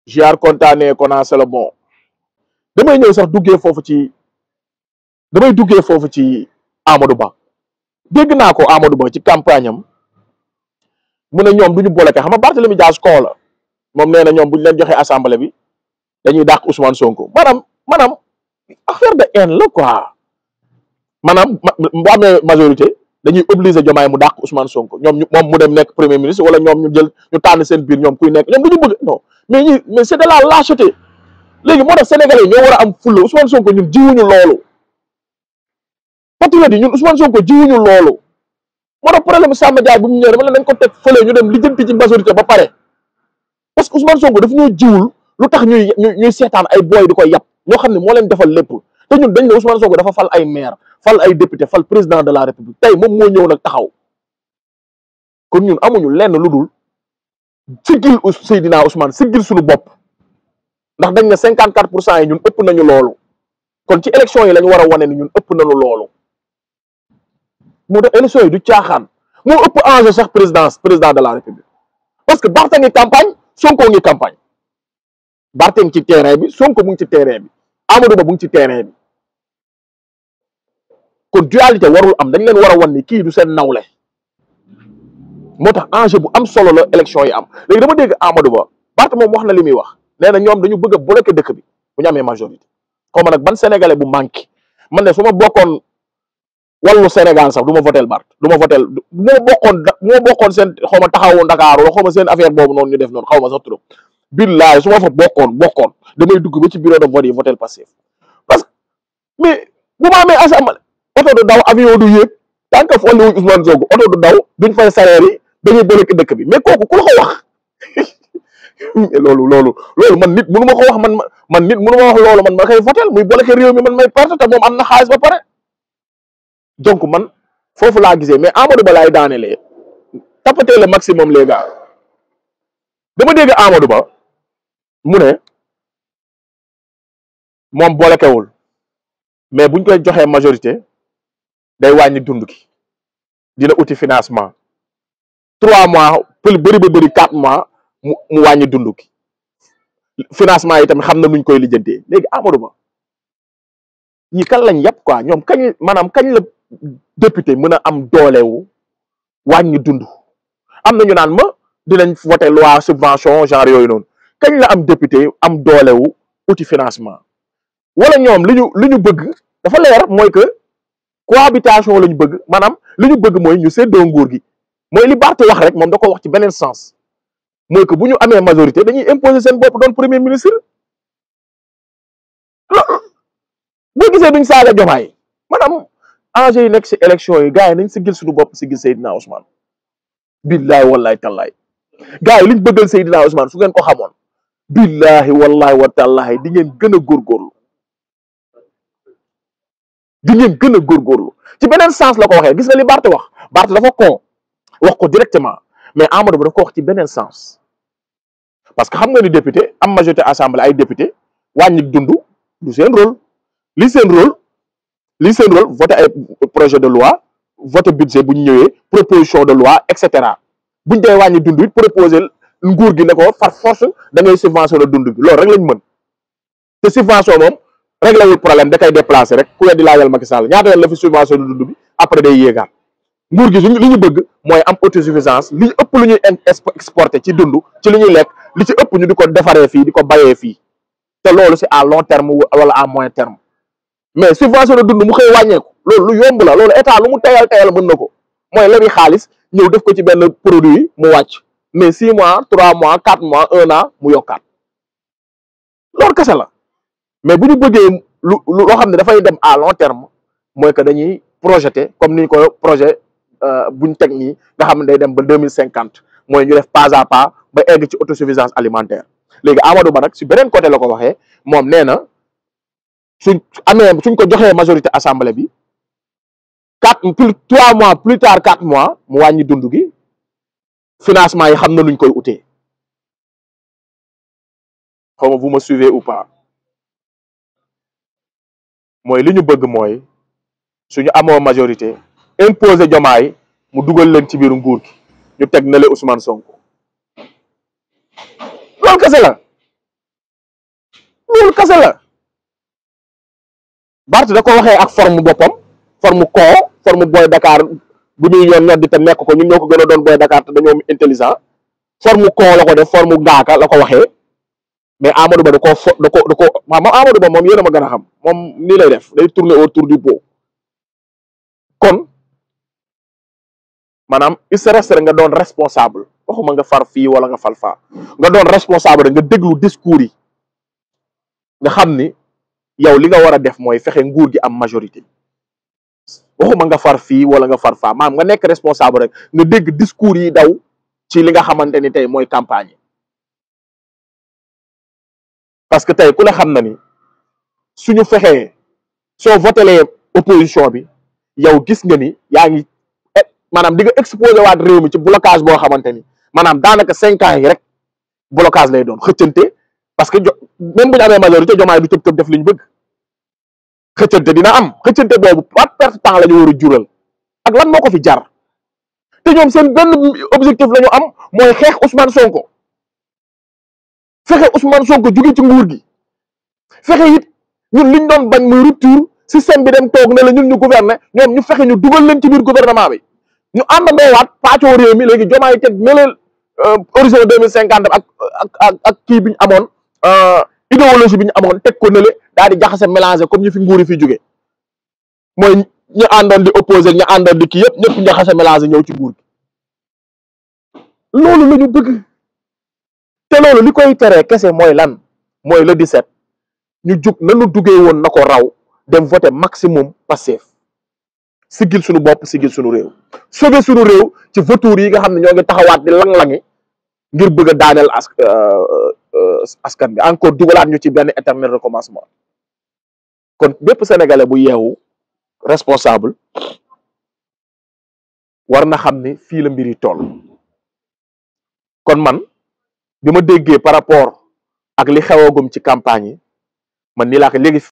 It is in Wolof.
ziar kontaanee Kona c'est le bon damay ñëw sax duggee foofu ci Amadou Ba dégg naa ko Amadou Ba ci campagne am mu ne ñoom du ñu bloqué xam nga Barthélémy Dias koo la moom nee na ñoom bu ñu leen joxee assemblée bi dañuy dàq Ousmane Sonko maanaam affaire de haine la quoi maanaam bu amee majorité dañuy obligé Diomaye mu dàq Ousmane Sonko ñoom moom mu dem nekk premier ministre wala ñoom ñu tànn seen biir ñoom kuy nekk ñoom du ñu bëgg non mais c'est de la lâcheté léegi moo tax sénégalais ñoo war a am fulla Ousmane Sonko ñun jiwuñu loolu patriote yi ñun Ousmane Sonko jiwuñu loolu moo tax problème Samba Ndiaye bu mu ñëwee dama nañ ko teg fële ñu dem lijjanti ci majorité ba pare parce que Ousmane Sonko daf ñoo jiwul lu tax ñuy seetaan ay booy di koy yàpp ñoo xam ne moo leen defal lépp te ñun dañ ne Ousmane Sonko dafa fal ay maire fal ay député fal président de la république tey moom moo ñëw nag taxaw kon ñun amuñu lenn lu dul siggil Seydina Ousmane siggil suñu bopp ndax dañ ne 54% yi ñun ëpp nañu loolu kon ci élection yi lañu war a wane ni ñun ëpp nañu loolu moo tax élection yi du caaxaan moo ëpp enjeu sax président de la république parce que Barthé ngi campagne Sonko ngi campagne Barthé ngi ci terrain bi Sonko mu ngi ci terrain bi Amadou Ba mu ngi ci terrain bi kon dualité warul am dañ leen war a wan ni kii du seen nawle moo tax enjeu bu am solo la élection yi am léegi dama dégg Amadou Ba Barthé moom wax na li muy wax nee na ñoom dañu bëgg a bloqué dëkk bi bu ñu amee majorité xaw ma nag ban sénégalais bu manqué man ne su ma bokkoon wàllu Sénégal sax du ma votel Barth du ma votel bu ma bokkoon seen xaw ma taxawu Dakar wala xaw ma seen affaire boobu noonu ñu def noonu xaw ma sax trop billaay su ma fa bokkoon damay dugg ba ci bureau de vote yi votel Pastef parce que mais bu ma amee assemblée oto du daw avion du yéeg tant que folli wuñ Ousmane Sonko oto du daw duñ fay salaire yi dañuy bloqué dëkk bi mais kooku ku la ko wax loolu man nit mënu ma ko wax man nit mënu ma wax loolu man ma koy votel muy bloqué réew mi man may perte te moom am na xaalis ba pare donc man foofu laa gisee mais Amadou Ba laay daanelee tapoter le maximum les gars dama dégg Amadou Ba mu ne moom bloquéwul mais buñ koy joxee majorité day wàññi dund gi dina uti financement 3 mois pël bëri ba bëri 4 mois mu wàññi dund gi financement yi tamit xam na nuñ koy lijjantee léegi Amadou Ba ñi kan lañ yàpp quoi ñoom kañ la député mën a am doolewu wàññi dund am na ñu naan ma dinañ voté loi subvention genre yooyu noonu kañ la am député am doolewu uti financement wala ñoom li ñu bëgg dafa leer mooy que cohabitation la ñu bëgg maanaam li ñu bëgg mooy ñu séddoo nguur gi mooy li Barth wax rek moom da ko wax ci beneen sens mooy que bu ñu amee majorité dañuy imposer seen bopp doon premier ministre boo gisee duñ saaga Diomaye maanaam enjeu yi nekk si élection yi gars yi nañ siggil suñu bopp siggil Seydina Ousmane billahi wallahi tallahi gars yi liñ bëggal Seydina Ousmane su ngeen ko xamoon billahi wallahi wa tallahi di ngeen gën a góorgóorlu ci beneen sens la ko waxee gis nga li Barth wax Barth dafa ko wax ko directement mais Amadou Ba dafa ko wax ci beneen sens parce que xam nga ni député am majorité assemblée ay député wàññi dund du seen rôle li seen rôle voter ay projet de loi voter budget bu ñu ñëwee proposition de loi et cetera buñ dee wàññi dund it proposer nguur gi ne ko par force da ngay subventionné dund bi loolu rek lañ mën te subvention moom réglé wul problème da koy déplacé rek ku weddi laajal Macky Sall ñaata yoon la fi subventionné dund bi après day yéegaat nguur gi li ñu bëgg mooy am autosuffisance li ëpp lu ñuy exporté ci dund ci li ñuy lekk li ci ëpp ñu di ko defaree fii di ko bayee fii te loolu c'est à long terme wala à moyen terme mais subvention de dund mu xëy wàññeeku loolu lu yomb la loolu état lu mu teyal mën na ko mooy lebi xaalis ñëw def ko ci benn produit mu wàcc mais 6 mois 3 mois 4 mois 1 an mu yokkaat loolu kese la mais bu ñu bëggee loo xam ne dafay dem à long terme mooy que dañuy projeté comme ni ñu ko projet buñ teg nii nga xam ne day dem ba 2050 mooy ñu def pas à pas ba egg ci autosuffisance alimentaire léegi Amadou Ba nag si beneen côté la ko waxee moom nee na suñ ko joxee majorité assemblée bi 3 mois plus tard 4 mois mu wàññi dund gi financement yi xam na nuñ koy utee xaw ma vous me suivez ou pas mooy li ñu bëgg mooy suñu amoo majorité imposer Diomaye mu dugal leen ci biir nguur gi ñu teg na le Ousmane Sonko loolu kese la loolu kase la. Barth da ko waxee ak forme boppam, forme Boy Dakar bu muy yoon ñor di te nekk ko ñun ñoo ko gën a doon Boy Dakar te dañoo intelligent. forme koo la ko def, forme ngaaka la ko waxee, mais Amadou Ba da ko maanaam Amadou Ba moom yéen a ma gën a xam moom nii lay def, day tourner autour du pot. kon maanaam il se reste nga doon responsable, waxuma nga far fii wala nga fal faa, nga doon responsable nga déglu discours yi, nga xam ni yow li nga war a def mooy fexe nguur gi am majorité. waxuma nga far fii wala nga far faa, maanaam nga nekk responsable rek nga dégg discours yi daw ci li nga xamante ni tey mooy campagne. parce que tey ku la xam na ni suñu fexee soo votelee opposition bi yow gis nga ni yaa ngi maanaam di nga exposé waat réew mi ci blocage boo xamante ni maanaam daanaka 5 ans yi rek blocage lay doon xëccante. parce que même bu ñu amee majorité Diomaye du tëb def li ñu bëgg, xëccante dina am, xëccante boobu pas perte temps la ñu war a jural ak lan moo ko fi jar. te ñoom seen benn objectif la ñu am mooy xeex Ousmane Sonko, fexe Ousmane Sonko jóge ci nguur gi, fexe it ñun liñ doon bañ muy rupture système bi dem toog ne la ñun ñu gouverner, ñoom ñu fexe ñu dugal leen ci biir gouvernement bi, ñu àndandoo waat pàccoo réew mi. léegi Diomaye teg ne leen horizon 2050 ak kii bi ñu amoon idéologie bi ñu amoon teg ko nële daal di jaxase mélanger comme ñu fi nguur yi fi jóge, mooy ñu àndoon di opposé ñu àndoon di kii yëpp ñëpp jaxase mélanger ñëw ci nguur gi. loolu la ñu bëgg, te loolu li koy teree kese mooy lan, mooy le 17 ñu jug nanu duggee woon na ko raw dem voter maximum Pastef, siggil suñu bopp, siggil suñu réew, sauver suñu réew ci vautours yi nga xam ne ñoo ngi taxawaat di lang-langi ngir bëgg a daaneel askan bi, encore dugalaat ñu ci benn éternel recommencement. kon bépp sénégalais bu yeewu responsable war na xam ni fii la mbir yi toll. kon man bi ma déggee par rapport ak li xewagum ci campagne yi, man nii laa ko léegi